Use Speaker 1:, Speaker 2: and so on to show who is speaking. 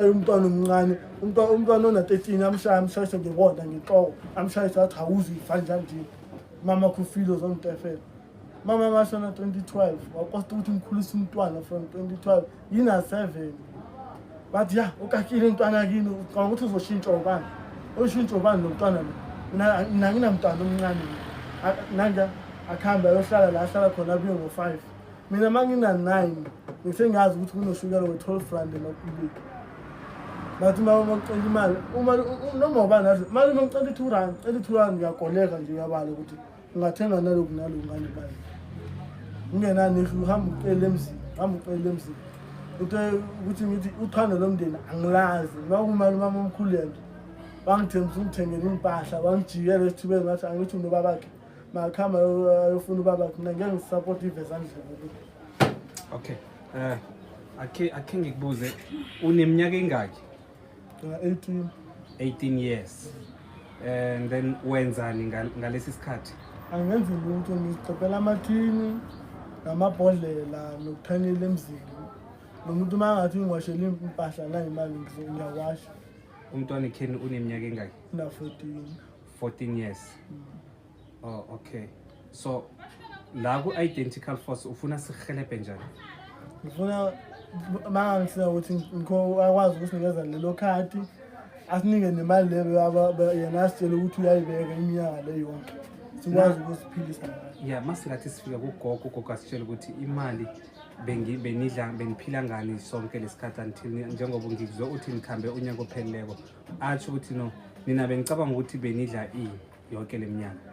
Speaker 1: Umntwana omncane, umntwana ona-13, amshaya, amshayise ngebonda, ngenhloko, amshayise, athi awuzifa njani nje. Mama khufile uzongitefela. Mama ngashona 2012, wakosta ukuthi ngikhulise umntwana from 2012 yina-7. Bathi ya ukakile umntwana kini, ucabanga ukuthi uzoshintsha ubani? Ushintsha ubani lo mntwana lo? Mina nginamntwana omncane. Nanja akuhambe ayohlala la ahlala khona, abuye ngo-5. Mina uma ngina-9 ngisengazi ukuthi kunoshukela we-R12 emaquleni. Bathi uma ucela imali, uma noma ubani athi mali, uma ngicela i-R2, cela i-R2, uyakoleka nje, uyabala ukuthi ungathenga naloku naloku ngale mali. Ungenani, uhamba ucela emzini, uhamba ucela emzini. Into ukuthi ngithi uthando lomndeni angilazi. Uma kumali umama omkhulu yento bangithembisa ungithengela impahla, bangijikela esithubeni, ngathi angithi unobabakhe, makuhamba ayofuna ubabakhe. Mina ngeke ngisapota ivezandlebe.
Speaker 2: Okay, akhe ngikubuze, uneminyaka engaki?
Speaker 1: 18.
Speaker 2: 18 years, and then wenzani ngalesi sikhathi?
Speaker 1: Angenzi lutho, ngizigqibela amathini namabhodlela nokuthanyela emzini. Nomuntu uma ngathi ngiwashele impahla nayimali, ngiyawasha.
Speaker 2: Umntwana ekheni uneminyaka engaki?
Speaker 1: Na-14.
Speaker 2: 14 years. Oh, okay. So la ku-Identical Force ufuna sihelebhe njani?
Speaker 1: Ngifuna mangangisiza ukuthi ngikho akwazi ukusinikeza lelo khadi, asinike nemali leyo yena asitshele ukuthi uyayibeka iminyaka le yonke, sikwazi ukusiphilisa ngayo.
Speaker 2: Ya, masingathi sifika kugogo, ugogo asitshele ukuthi imali benidla, beniphila ngani sonke lesikhathi until njengoba ngikuzwe uthi nikhambe unyaka opheleleko, atsho ukuthi no, nina benicabanga ukuthi benidla ini yonke le minyaka?